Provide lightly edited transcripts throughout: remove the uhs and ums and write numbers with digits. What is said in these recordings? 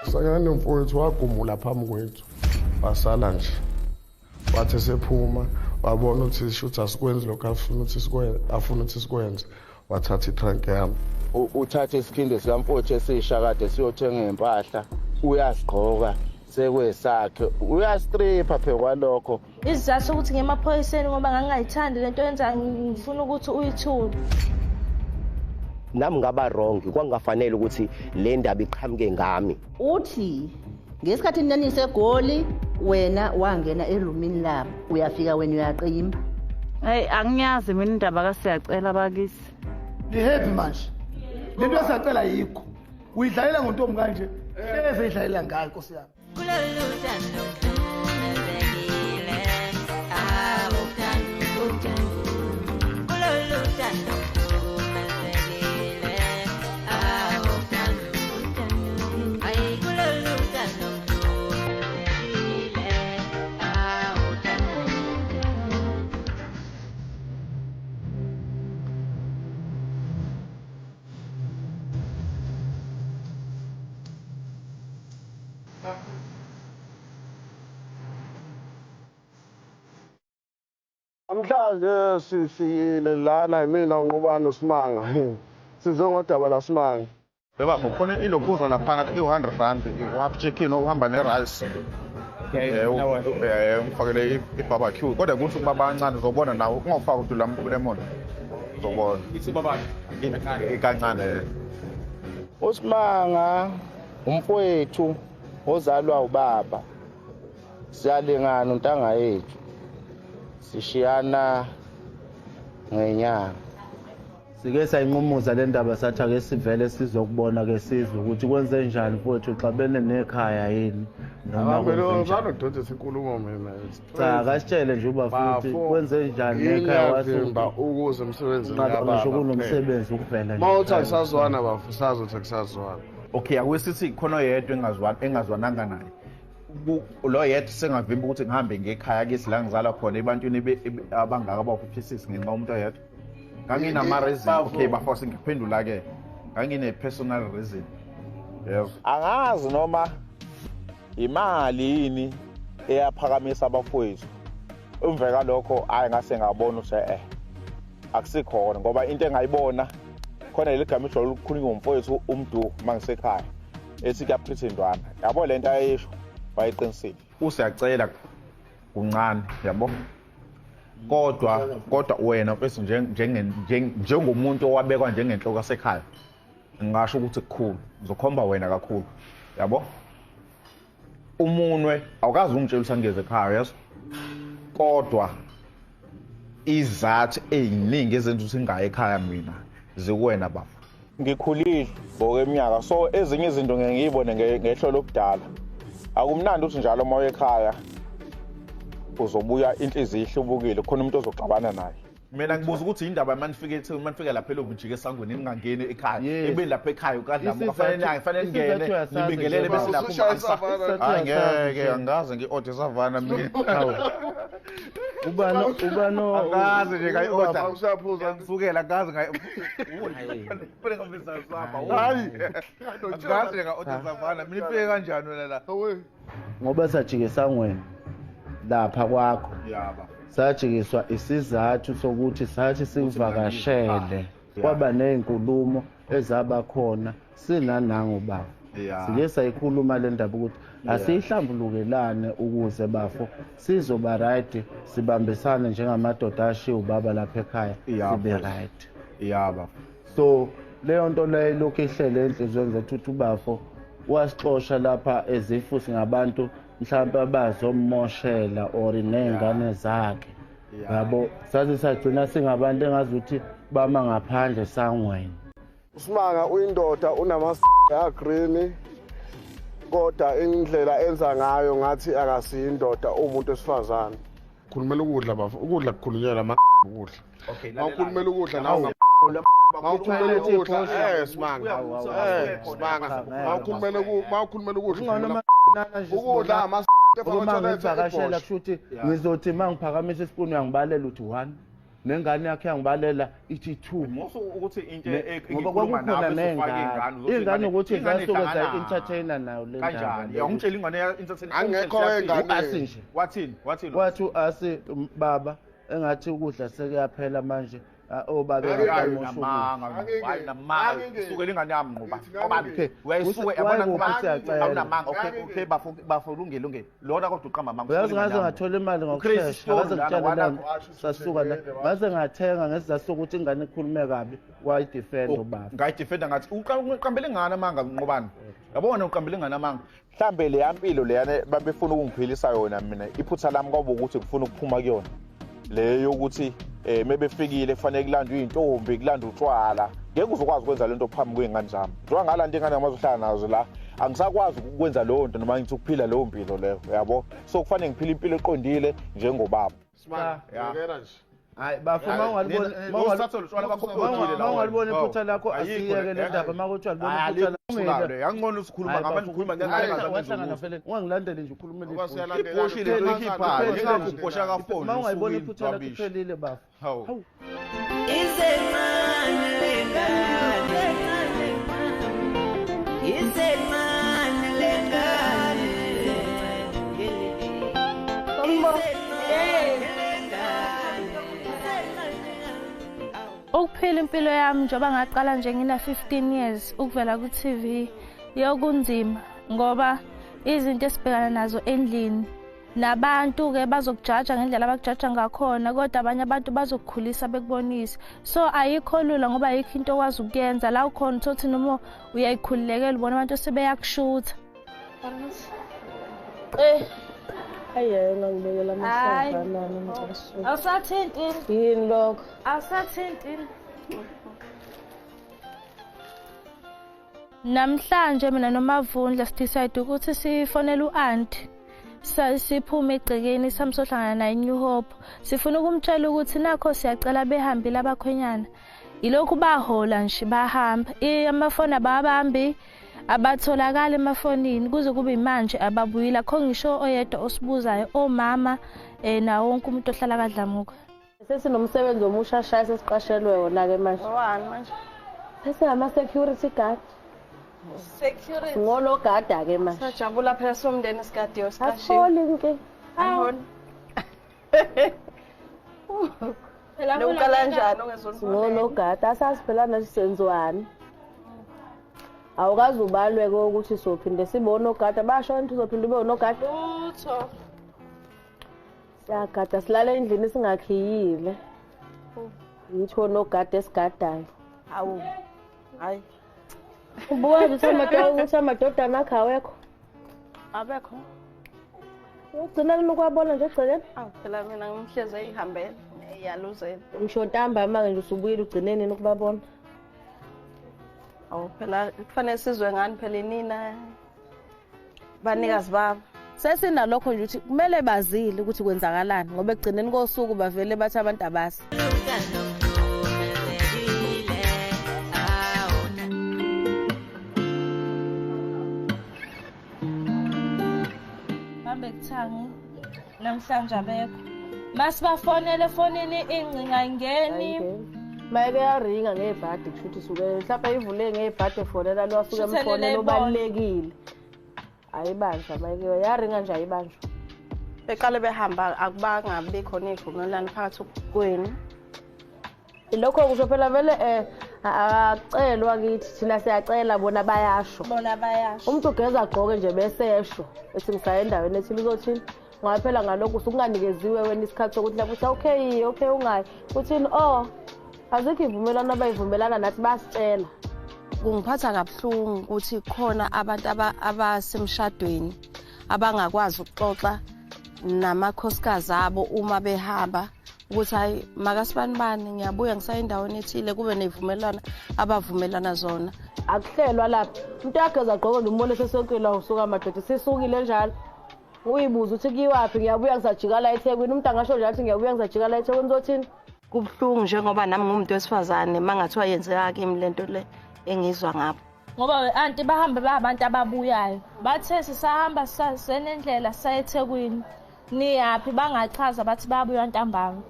Sakane mfowethu wagumula phambi kwethu. Wasala nje. Wathi sephuma wabona ukuthi shutha asikwenzi lokho afuna ukuthi sikwenze, afuna ukuthi sikwenze. Wathatha itrunk yami. Uthatha isikhindi sikamfowethu esisha kade siyothenga impahla, uyasigqoka sekwesakhe, uyastripha phe kwalokho. Isizathu sokuthi ngiye emaphoyiseni ngoba ngangingayithandi lento yenza, ngifuna ukuthi uyithule. Nami ngaba wrong, kwangafanele ukuthi le ndaba iqhamuke ngami. Uthi ngesikhathi nanisegoli wena wangena erumini labo, uyafika wena uyaqimba. Hey, angiyazi mina indaba kaSiyacela bakithi. Ni happy manje. Lento yaSiyacela yikho. Uyidlalela ngontombi kanje. Hleze idlalela ngayo Nkosi yami. Namhlanje sifikile lana yimina uNqubane uSimanga. Size ngodaba laSimanga. Beba kukhona ilokhuza laphana i-100 rand, i-half chicken okuhamba ne-rice. Ngifakele i-barbecue kodwa kuthi ukuba bancane uzobona nawe ungawufaki uthi lemon. Uzobona. Ithi baba kancane. uSimanga umfowethu ozalwa ubaba. Siyalingana untanga yethu. Sishiyana ngenyanga. Sike sayinqumuza le ndaba sathi ake sivele sizokubona ke sizwe ukuthi kwenze njani mfowethu, uxabene nekhaya yini noma kwenzenjani. Udodisa inkulumo mina. Cha, akasitshele nje uba futhi kwenze njani nekhaya wasivimba ukuze emsebenzini kababa. Ngisho kunomsebenzi ukuvela nje. Mawuthi akusazwana bafu, sazothi akusazwana. Okay, akwesithi khona oyedwa engazwananga naye. Lo yedwa sengavimba ukuthi ngihambe ngekhaya kithi la ngizalwa khona ebantwini abangaka ba-56 ngenxa umuntu oyedwa. Nganginama-reason, okay bafo sengiphendula ke. Ngangine-personal reason. Yebo. Angazi noma imali yini eyaphakamisa abafowethu. Emva kalokho hayi ngase ngabona ukuthi akusikhona ngoba into engayibona khona leli gama ijwayele ukukhulunywa ngomfowethu uMdu mangisekhaya ethi kuyapretendwana. Yabo lento ayisho wayeqinisile. USiyacela kuncane yabo. Kodwa wena mfethu njengomuntu owabekwa njengenhloko yasekhaya ngingasho ukuthi kukhulu, ngizokhomba wena kakhulu yabo. Umunwe awukazi ungitshela ukuthi angeze ekhaya yeso, kodwa izathu eziningi ezenza ukuthi ngingayi ekhaya mina zikuwena baba. Ngikhulile ngokweminyaka, so ezinye izinto ngeke ngiyibone ngehlo lokudala. Akumnandi ukuthi njalo uma uya ekhaya uzobuya inhliziyo ihlubukile, khona umuntu ozoxabana naye. Mina ngibuza ukuthi indaba manifike eThekwini, manifike lapha elokujika esangweni ningangeni ekhaya, ibe lapha ekhaya ukadlamuka kufanele ningene nibingelele bese lapho. Hayi ngeke, angaze ngi-order savana mina. Ubano angaze nje ngayi-order. Usaphuza ngisukela angaze ngayi. Kufanele ngavisa saba. Hayi. Angaze nga-order savana. Mina ifike kanjani wena la? Ngoba sajika esangweni lapha kwakho. Yaba. Sajikiswa isizathu sokuthi sathi sikuvakashele, kwaba nezinkulumo ezabakhona sinanango baba. Sike sayikhuluma le ndaba ukuthi asiyihlambulukelane ukuze bafo sizoba right, sibambisane njengamadoda ashiya ubaba lapha ekhaya sibe right. Yaba. So leyo nto leyo ilokhu ihlele enhliziyweni zethu ukuthi ubafo wasixosha lapha ezifu singabantu mhlawumbe abazomoshela or ney'ngane zakhe yabo. Saze sagcina singabantu engazuthi bama ngaphandle sangweni. uSimanga uyindoda, unama agreen, kodwa indlela enza ngayo ngathi akasiyindoda, umuntu wesifazane. Khulumela ukudla bafo, ukudla kukhulunyelwa ama ukudla. Okay, mawukhulumela ukudla nawe mawukhulumela ukudla Simanga. Simanga mawukhulumela ukudla. Ukudla ama Uma ngivakashela kusho ukuthi ngizothi uma ngiphakamisa isipuni uyangibalela uthi 1, Nengane yakhe yangibalela ithi 2. Musu ukuthi into ekhuluma nawe sifake ingane ingane ukuthi zasuke za entertainer nayo le ndaba. Kanjani? Uyangitshela ingane ya entertainer angekho engane. Asi nje. Wathini? Wathini? Wathi asi baba engathi ukudla sekuyaphela manje. Obaba namanga, namanga. Sukela ingane yami ngoba. Ngoba uyayisuka yabona ngoba awunamanga. Okay, okay bafo bafo lungile lungile. Lona kodwa uqamba amanga. Uyazi ngaze ngathola imali ngokushesha. Ngaze ngitshela lana sasuka la. Ngaze ngathenga ngesizathu sokuthi ingane ikhulume kabi wayidefend ubaba. Ngayidefenda ngathi uqambele ingane amanga Nqobani. Yabona uqambele ingane amanga. Mhlambe le yampilo leyana babefuna ukungiphilisa yona mina. Iphutha lami kwaba ukuthi ngifuna ukuphuma kuyona. Le yokuthi mebefikile kufanele kulandwe intombi kulandwe utshwala ngeke uzokwazi ukwenza lento phambi kwezingane zami njengoba ngalanda ingane ngamazohlala nazo la angisakwazi ukwenza leyo nto noma ngithi ukuphila leyo mpilo leyo yabo so kufanele ngiphile impilo eqondile njengobaba. Yekela nje. Hayi bafo mawungalibona mawungalibona iphutha lakho asiyeke le ndaba makuthi alibona iphutha lakho yangcono usikhuluma ngabantu ukhuluma ngengane ungangilandeli nje ukhulumele ibhoshi le ikhiphayo ingakubhosha ka phone mawungayibona iphutha lakho iphelile bafo. Hawu izencane lengane izencane lengane Ukuphila impilo yami njengoba ngaqala nje ngina 15 years ukuvela ku TV yokunzima ngoba izinto esibhekana nazo endlini nabantu ke bazokujaja ngendlela abakujaja ngakhona kodwa abanye abantu bazokukhulisa bekubonise so ayikho lula ngoba ayikho into okwazi ukuyenza la ukhona uthothi noma uyayikhululekela ubona abantu sebeyakushutha. Ayi ngangibekela amahlamvu nami ngicela. Awusathinti. Yini lokho? Awusathinti. Namhlanje mina noMavundla sidecide ukuthi sifonele uAuntie. Siphume egcekeni samsohlangana naye New Hope. Sifuna ukumtshela ukuthi nakho siyacela behambile abakhwenyana. Ilokhu bahola nje bahamba. Amafoni ababambi abatholakala emafonini kuze kube manje ababuyile akho ngisho oyedwa osibuzayo omama nawo wonke umuntu ohlala kaDlamuka. Sesinomsebenzi omusha shaya sesiqashelwe wona ke manje. Owani manje? Sesingama security guard. Security. Ngologada ke manje. Sajabula phela somndeni sigadiwe siqashiwe. Asiholi ke. Aholi. Phela uqala kanjani ungezona? Ngologada asazi phela nathi senziwani. Awukazi ubalweke ukuthi sophinde sibe onogada basho ukuthi uzophinde ube unogada. Lutho. Siyagada silale endlini singakhiyile. Yithi onogada esigadayo. Hawu. Hayi. Ubuka nje ukuthi amadodana akhe awekho. Abekho. Ugcina lokwabona nje egcekeni? Awu phela mina ngimhleze ihambele iyaluzela. Ngisho ntambama nje usubuyile ugcine nini ukubabona? Awu phela kufanele sizwe ngani phela inina banikazi babo. Sesinalokho nje ukuthi kumele bazile ukuthi kwenzakalani ngoba ekugcineni kosuku bavele bathi abantu abasi. Bambe kuthangi namhlanje abekho. Masibafonele efonini ingcinga ingeni. Mayeke yaringa ngebhadi kusho ukuthi suke mhlawumbe ivule ngebhadi efonela lo asuke emfonela obalulekile. Ayibanjwa mayeke yaringa nje ayibanjwa. Beqale behamba akubangabi khona ivumelwano phakathi kwenu. Lokho kusho phela vele akucelwa kithi thina siyacela bona bayasho. Bona bayasho. Umuntu ugeza agqoke nje bese esho ethi ngisaya endaweni ethile uzothini. Ngoba phela ngalokho usukunganikeziwe wena isikhathi sokuthi lapho uthi okay okay ungayi. Uthini oh azikho ivumelwano abayivumelana nathi basitshela. Kungiphatha kabuhlungu ukuthi khona abantu abasemshadweni abangakwazi ukuxoxa namakhosikazi abo uma behamba ukuthi hayi makasibanibani ngiyabuya ngisaya endaweni ethile kube nevumelwano abavumelana zona. Akuhlelwa lapha umuntu uyageza agqoke nje umbone sesonkile usuka madoda sesukile njalo. Uyibuza ukuthi kuyiwaphi ngiyabuya ngisajika la eThekwini umuntu angasho njalo ukuthi ngiyabuya ngisajika la eThekwini uzothini? Kubuhlungu njengoba nami ngumuntu wesifazane mangathiwa yenzeka kimi lento le engizwa ngapho. Ngoba anti bahambe babantu ababuyayo bathe sisahamba senendlela saya eThekwini niyaphi bangachaza bathi bayabuya ntambama.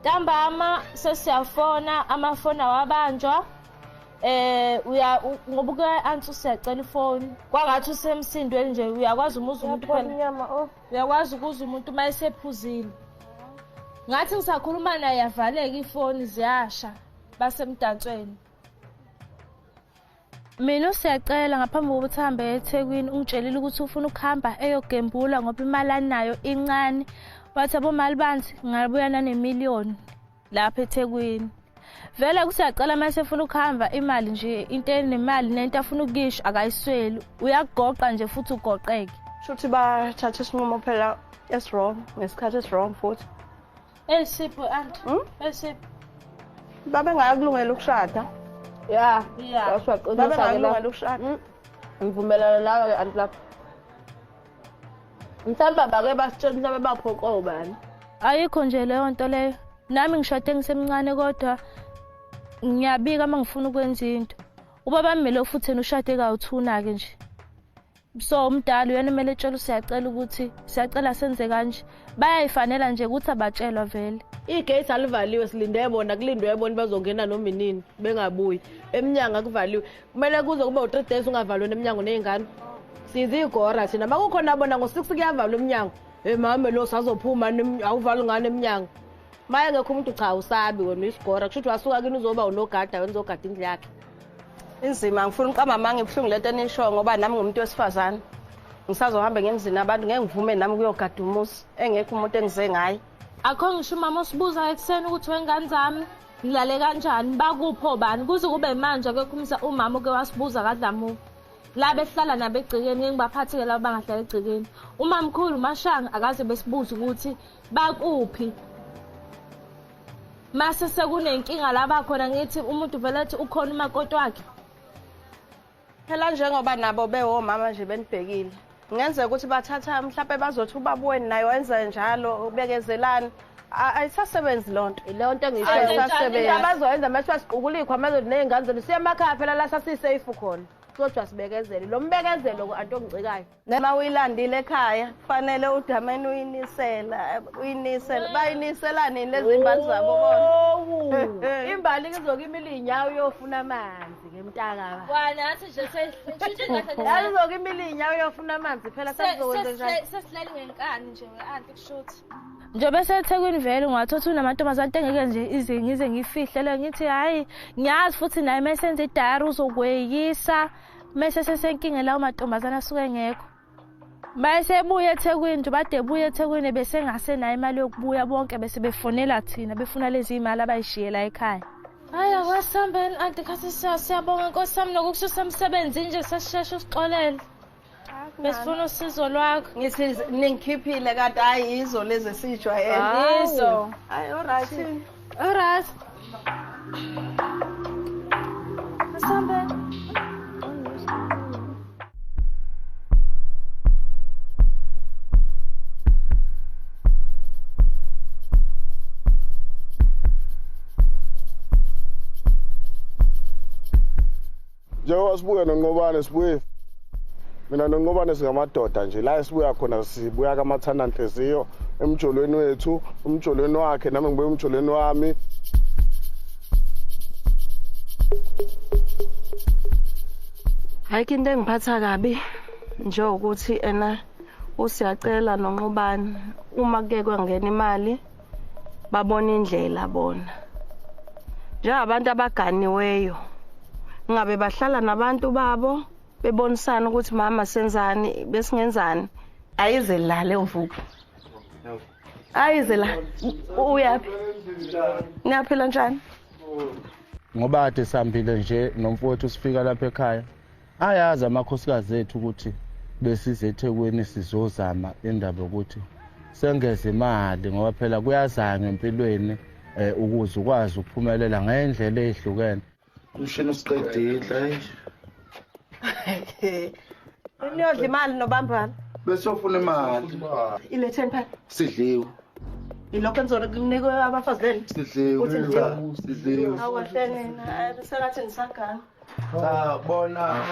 Ntambama sesiyafona, amafoni awabanjwa. Uya ngoba uke anti usiyacela ifoni. Kwangathi usemsindweni nje uyakwazi umuza umuntu phela. Uyakwazi ukuza umuntu uma esephuzile. Ngathi ngisakhuluma naye yavaleka ifoni ziyasha basemdansweni. Mina usiyacela ngaphambi kokuthi ahambe eThekwini ungitshelile ukuthi ufuna ukuhamba eyogembula ngoba imali anayo incane. Wathi abomali banzi ngabuya nanemiliyoni lapha eThekwini. Vele kusiyacela mase efuna ukuhamba imali nje into enemali nento afuna ukuyisho akayisweli. Uyagoqa nje futhi ugoqeke. Shuthi bathatha isinqumo phela esi-wrong ngesikhathi esi-wrong futhi. Esipho anti. Esipho. Babengakulungela ukushada. Ya, Yeah. Babengakulungela ukushada. Ngivumelana nawe anti lapho. Mhlawumbe bake basitshela mhlawumbe baphoqwa ubani. Ayikho nje leyo nto leyo. Nami ngishade ngisemncane kodwa ngiyabika uma ngifuna ukwenza into. Ubaba mina futhi yena ushade kawu-2 ke nje. So umdala uyena kumele etshele usiyacela ukuthi siyacela senze kanje. Bayayifanela nje ukuthi abatshelwa vele. Igate alivaliwe silinde bona kulindwe bona bazongena noma inini bengabuyi. Emnyango akuvaliwe. Kumele kuze kube u3 days ungavalwe eminyango nezingane. Sizigora thina makukhona bona ngo6 kuyavalwa emnyango. Hey mama lo sazophuma awuvali ngane eminyango. Maye ngekho umuntu cha usabi wena isigora kusho ukuthi wasuka kini uzoba unogada wena uzogada indlu yakhe. Inzima ngifuna uqamba manga ibuhlungu lento enisho ngoba nami ngumuntu wesifazane. Ngisazohamba ngemzini abantu ngeke ngivume nami kuyogada umuzi engekho umuntu engize ngaye. Akho ngisho umama usibuza ekuseni ukuthi wengane zami ngilale kanjani bakupho bani kuze kube manje akekho umama uke wasibuza kaDlamuka. La behlala nabo egcekeni ngeke ngibaphatheke laba bangahlala egcekeni. Umamkhulu Mashanga akaze besibuza ukuthi bakuphi. Mase sekunenkinga laba khona ngithi umuntu vele athi ukhona umakoti wakhe. Phela njengoba nabo bewomama nje benibhekile. Kungenzeka ukuthi bathatha mhlawumbe bazothi ubaba wenu naye wenza njalo ubekezelana. Ayisasebenzi lonto. Leyo nto engisho ayisasebenzi. Abazoyenza mase basiqukula ikhwama zethu nezingane zethu siye emakhaya phela la sasisafe khona. Kodwa sibekezele. Lo mbekezelo anto ngicikayo. Noma uyilandile ekhaya kufanele udameni uyinisela, uyinisela. Bayinisela nini lezi imbali zabo bona? Imbali izokimila inyawo uyofuna amanzi ke mntaka. Kwanathi nje sesishintshe izokimila inyawo uyofuna amanzi phela sesizokwenza njani? Sesihleli ngenkani nje we-anti kushuthi. Njengoba seThekwini vele ungathothi unamantombazane engeke nje ize ngize ngifihle ngithi hayi ngiyazi futhi naye mesenze idayari uzokweyisa mase sesenkinge lawo mantombazane asuke engekho. Mase ebuya eThekwini nje bade ebuya eThekwini bese ngasenayo imali yokubuya bonke bese befonela thina befuna lezi imali abayishiyela ekhaya. Hayi akwasambeni anti khathi siyabonga Nkosi yami nokukususa emsebenzini nje sasisheshe usixolele. Besifuna usizo lwakho. Ngithi ningikhiphile kanti hayi izo lezi esijwayele. Izo. Hayi all right. All right. Asambeni. Njengoba sibuya noNqobane sibuye mina noNqobane singamadoda nje la esibuya khona sibuya kamathanda nhliziyo emjolweni wethu umjolweni wakhe nami ngibuya emjolweni wami. Ayikho into engiphatha kabi nje ukuthi ena usiyacela noNqobane uma kuke kwangena imali babona indlela bona njengabantu abaganiweyo ngabe bahlala nabantu babo bebonisana ukuthi mama senzani besingenzani. Ayize la le mvubu, ayize la. Uyaphi? Niyaphila njani? Ngoba kade sihambile nje nomfowethu sifika lapha ekhaya ayazi amakhosikazi ethu ukuthi besize eThekwini sizozama indaba yokuthi sengeze imali ngoba phela kuyazanywa empilweni ukuze ukwazi ukuphumelela ngendlela ezihlukene. Umshini usiqedile. Niyodla imali nobambana. Bese ufuna imali. Iletheni phela. Sidliwe. Ilokho enizokunikwe abafazi benu. Sidliwe. Sidliwe. Awahle nina, sengathi nisaganga. Cha bona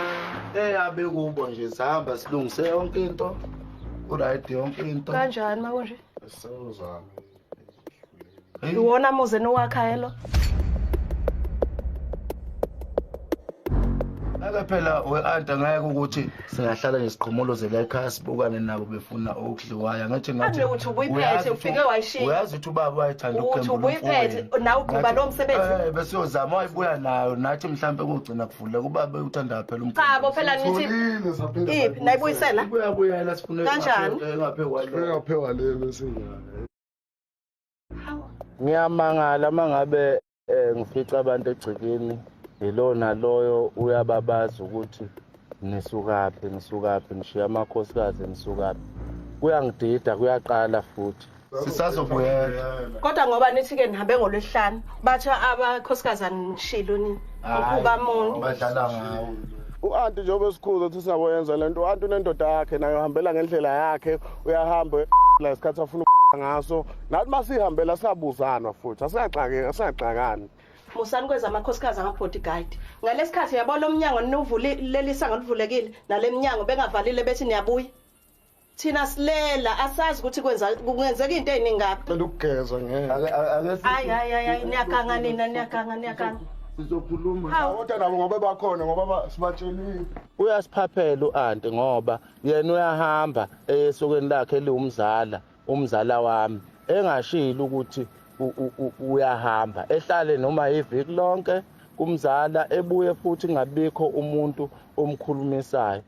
eyabe kubo nje sihamba silungise yonke into. Uright yonke into. Kanjani makonje? Sewuzama. Iwona muze nowakhayo lo. Ake phela we-anti ngeke ukuthi singahlala nje siqhumulozela ekhaya sibukane nabo befuna okudliwayo. Ngathi ngathi uthi ubuyiphethe ufike wayishiya. Uyazi ukuthi ubaba wayethanda ukugembula. Uthi ubuyiphethe nawe uqhuba lo msebenzi. Bese uyozama wayibuya nayo nathi mhlambe kugcina kuvuleka ubaba uthanda phela umgcino. Cha bo phela nithi iphi nayibuyisela? Ibuyabuyela sifune kanjani? Engaphe le bese ingane. Ngiyamangala mangabe ngifica abantu egcikini ilona loyo uyababaza ukuthi nisukaphi nisukaphi nishiya amakhosikazi nisukaphi. Kuyangidida kuyaqala futhi. Sisazobuyela. Kodwa ngoba nithi ke nihambe ngolwesihlanu bathi abakhosikazi anishilo nini ukuba muni badlala ngawo. U-anti njengoba esikhulu ukuthi singaboyenza lento, u-anti unendoda yakhe nayo uhambela ngendlela yakhe, uyahamba la isikhathi afuna ngaso. Nathi masihambela siyabuzana futhi asingaxakeki asingaxakani. Musani kweza amakhosikazi ama-bodyguard. Ngalesikhathi uyabona umnyango nuvulile isango livulekile nale minyango bengavalile bethi niyabuya. Thina silela asazi ukuthi kungenzeka into eziningi ngapha. Cela ukugeza ngeke. Hayi hayi hayi niyaganga nina niyaganga niyaganga. Sizokhuluma kodwa nabo ngoba bakhona ngoba sibatshelile. Uyasiphaphela u-anti ngoba yena uyahamba esokweni lakhe eliwumzala, umzala wami engashilo ukuthi uyahamba ehlale noma iviki lonke kumzala ebuye futhi ngabikho umuntu omkhulumisayo.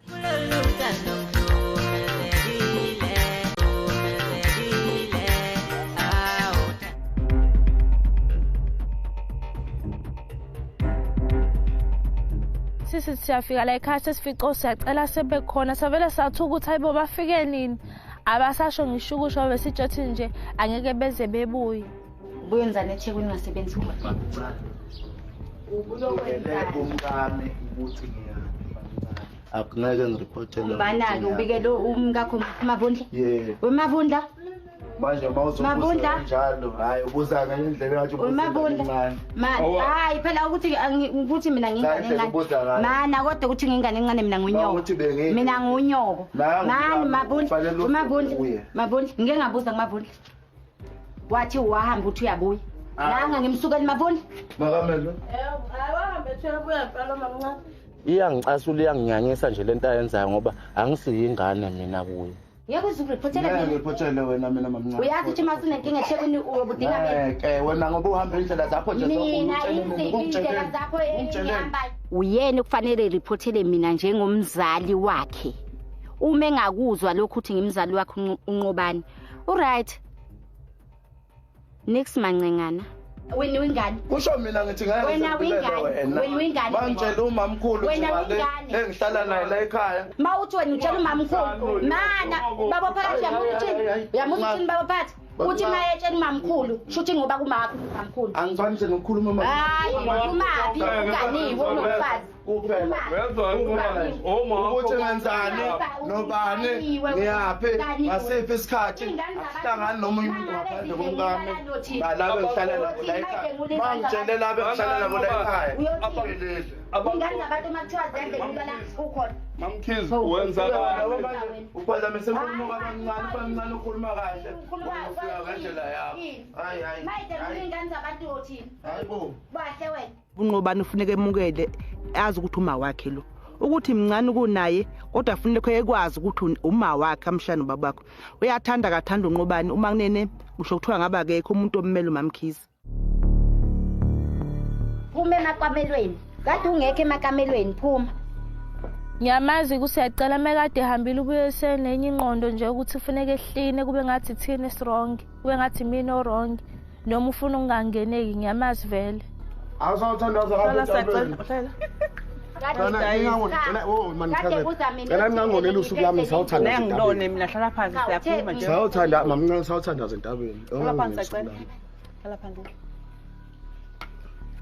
Sisi siyafika la ekhaya sesifica siyacela sebekhona savele sathuka ukuthi hayibo bafike nini. Abasasho ngisho ukusho besitshethi nje angeke beze bebuye. Ubuyenzani eThekwini ungasebenzi khona? Ubuyokwenza umkami ukuthi ngiyaphi. Akungeke ngireport-ele. Ubana-ke ubikele umkakho Mavundla? Yebo. Wemavundla? Manje mawuzobuza njalo, hayi ubuza ngenye indlela engathi ubuza kancane. Hayi phela ukuthi ukuthi mina ngingane encane. Mana kodwa ukuthi ngingane encane mina ngunyoko. Mina ngunyoko. Mani Mavundla, Mavundla, Mavundla, ngike ngabuza kuMavundla. Wathi wahamba uthi uyabuya. Nanga ngimsukela Mavundla. Makamelo. Hayi wahambe uthi uyabuya phela mamncane. Iyangicasula iyanginyanyisa nje lento ayenzayo ngoba angisiyingane mina kuye. Ngeke uzureportele mina. Ngeke wena mina mamncane. Uyazi ukuthi uma usunenkinga eThekwini ubudinga mina. Ngeke wena ngoba uhamba indlela zakho nje indlela zakho engihambayo. Uyena kufanele reportele mina njengomzali wakhe. Uma engakuzwa lokhu ukuthi ngimzali wakhe uNqobani. Uright. Next mancengana. Wena wingane. Kusho mina ngithi ngeke. Wena wingane. Wena wingane. Mangitshela umamkhulu nje engihlala naye la ekhaya. Mawuthi wena utshela umamkhulu. Mana baba phakathi uyamuthi. Uyamuthi baba phakathi. Uthi mayetshela umamkhulu, shuthi ngoba kumakho umamkhulu. Angifani nje nokukhuluma mama. Hayi, umaphi uganiwe unomfazi. Kuphela. Ukuthi ngenzani nobani ngiyaphi ngasiphi isikhathi asihlangani nomunye umuntu ngaphandle komkami. Nalabo engihlala nabo la ekhaya. Mangitshele labo engihlala nabo la ekhaya. Ingane zabantu makuthiwa ziyadlengulwa la ukhona. Mamkhize wenza kahle. Uphazamise inkulumo kancane kancane ukhuluma kahle. Ufika ngendlela yakho. Hayi hayi. Mayidlengula ingane zabantu uthini? Hayibo. Bahle wena. UNqobani ufuneka emukele azi ukuthi uma wakhe lo. Ukuthi mncane kunaye kodwa afuneka ekwazi ukuthi uma wakhe amshana ubaba wakhe. Uyathanda kathanda uNqobani uma kunene usho kuthiwa ngaba akekho umuntu ommele uMamkhize. Phuma emakamelweni. Kade ungekho emakamelweni phuma. Ngiyamazi ukuthi siyacela mekade ehambile ubuye senenye ingqondo nje ukuthi ufuneka ehline kube ngathi thina wrong, kube ngathi mina wrong noma ufuna ukungangeneki ngiyamazi vele. Awusawuthandaza kabi. Cela ningangoneli usuku lami sawuthandaza. Ngiyangilone mina hlala phansi siyakhuluma nje. Sawuthanda mamncane sawuthandaza entabeni. Hlala phansi siyacela. Hlala phansi.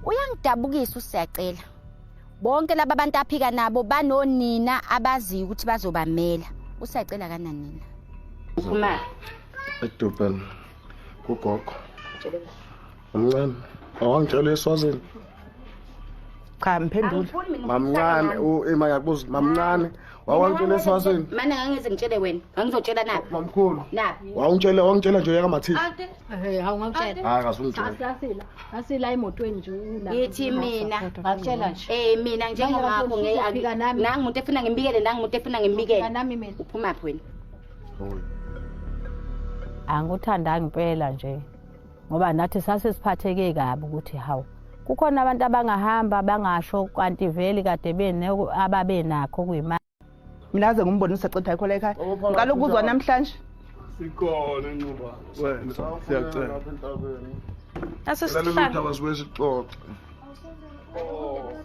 Uyangidabukisa uSiyacela. Bonke laba bantu aphika nabo banonina abaziyo ukuthi bazobamela. Usiyacela kananina. Uphuma. Edurban. Kugogo. Mamncane, awangitshela eSwazini. Cha mphendula. Mamncane u ima ngiyakubuza mamncane wawangitshela eswasini. Mana ngangeze ngitshele wena. Ngangizotshela naphi? Mamkhulu. Naphi? Wawungitshela wangitshela nje yaka mathini. Eh awungakutshela. Hayi kasungitshela. Sasila. Sasila emotweni nje ula. Ngithi mina ngakutshela nje. Eh mina njengomakho ngeke nangumuntu efuna ngimbikele nangumuntu efuna ngimbikele. Nami mina. Uphuma phi wena? Angikuthandanga impela nje ngoba nathi sasesiphatheke kabi ukuthi hawu kukhona abantu abangahamba bangasho kanti vele kade ababe nakho kuyimali. Mina aze ngimbone usacetha ayikho la ekhaya. Ngiqala ukuzwa namhlanje. Sikhona Nqoba wena siyacela. Asesihlala. Asesixoxe.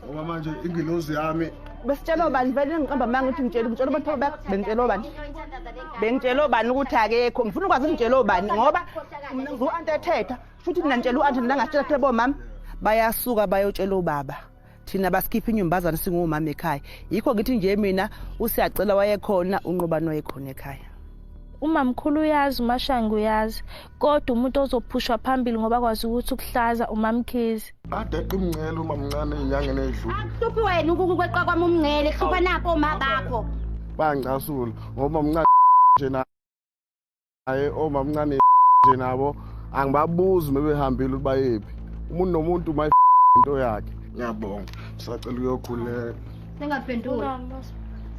Ngoba manje ingilozi yami besitshela obani vele ngiqamba manga ukuthi ngitshela ngitshela abantu bakho bengitshela obani. Bengitshela obani ukuthi akekho ngifuna ukwazi ngitshela obani ngoba mina ngizu-anti ethetha futhi mina ngitshela u-anti mina ngasitshela phela bomama bayasuka bayotshela ubaba thina basikhipha inyumbazana singomama ekhaya. Yikho ngithi nje mina uSiyacela wayekhona uNqobani wayekhona ekhaya. Umamkhulu uyazi uMashangu uyazi kodwa umuntu ozophushwa phambili ngoba kwazi ukuthi ukuhlaza uMamkhize. Adeqa umncele umamncane inyangeni edlule. Akuhluphi wena ukukweqa kwami umncele hlupha napho oma bakho. Bangicasula ngoba umncane nje naye omamncane nje nabo angibabuzi mebehambile ukuthi bayephi. Umuntu nomuntu mayi into yakhe. Ngiyabonga. Sacela uyokhuleka. Singaphenduli.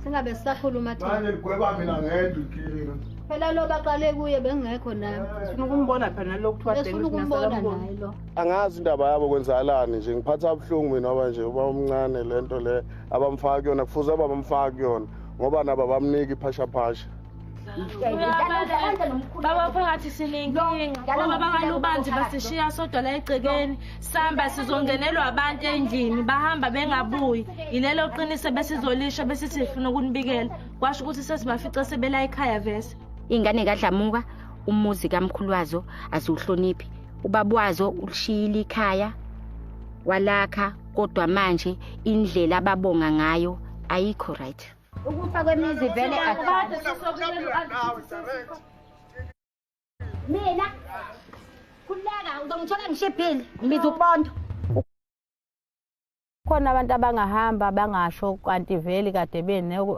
Singabe sisakhuluma thina. Manje ligweba mina ngedwa inkinga. Phela lo baqale kuye bengekho nami. Sifuna ukumbona phela nalokhu kuthiwa Sifuna ukumbona naye lo. Angazi indaba yabo kwenzakalani nje ngiphatha ubuhlungu mina ngoba nje uba omncane lento le abamfaka kuyona kufuze abamfaka kuyona ngoba nabo bamnika iphasha phasha. Baba phakathi sinenkinga ngoba bakalubanzi basishiya sodwa la egcekeni samba sizongenelwa abantu endlini bahamba bengabuyi yilelo qiniso besizolisha bese sifuna ukunibikela kwasho ukuthi sesibafica sebela ekhaya vese. Ingane kaDlamuka umuzi kamkhulu wazo aziwuhloniphi ubaba wazo ulishiyile ikhaya walakha kodwa manje indlela ababonga ngayo ayikho right. Ukufa kwemizi vele mina kuleka uzongithola ngishiphile ngibiza upondo. Kukhona abantu abangahamba bangasho kanti vele kade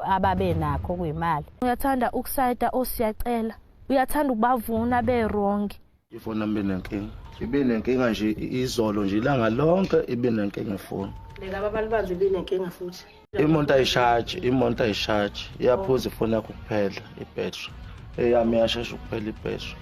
ababe nakho kuyimali. Uyathanda ukusayida oSiyacela uyathanda ukubavuna be-wrong. Ifoni yami ibinenkinga ibinenkinga nje izolo nje ilanga lonke ibinenkinga ifoni. Leka babalubanzi ibinenkinga futhi. Imoto ayishaji imoto ayishaji iyaphuza ifoni yakho kuphela ibhetri eyami iyashesha ukuphela ibhetri.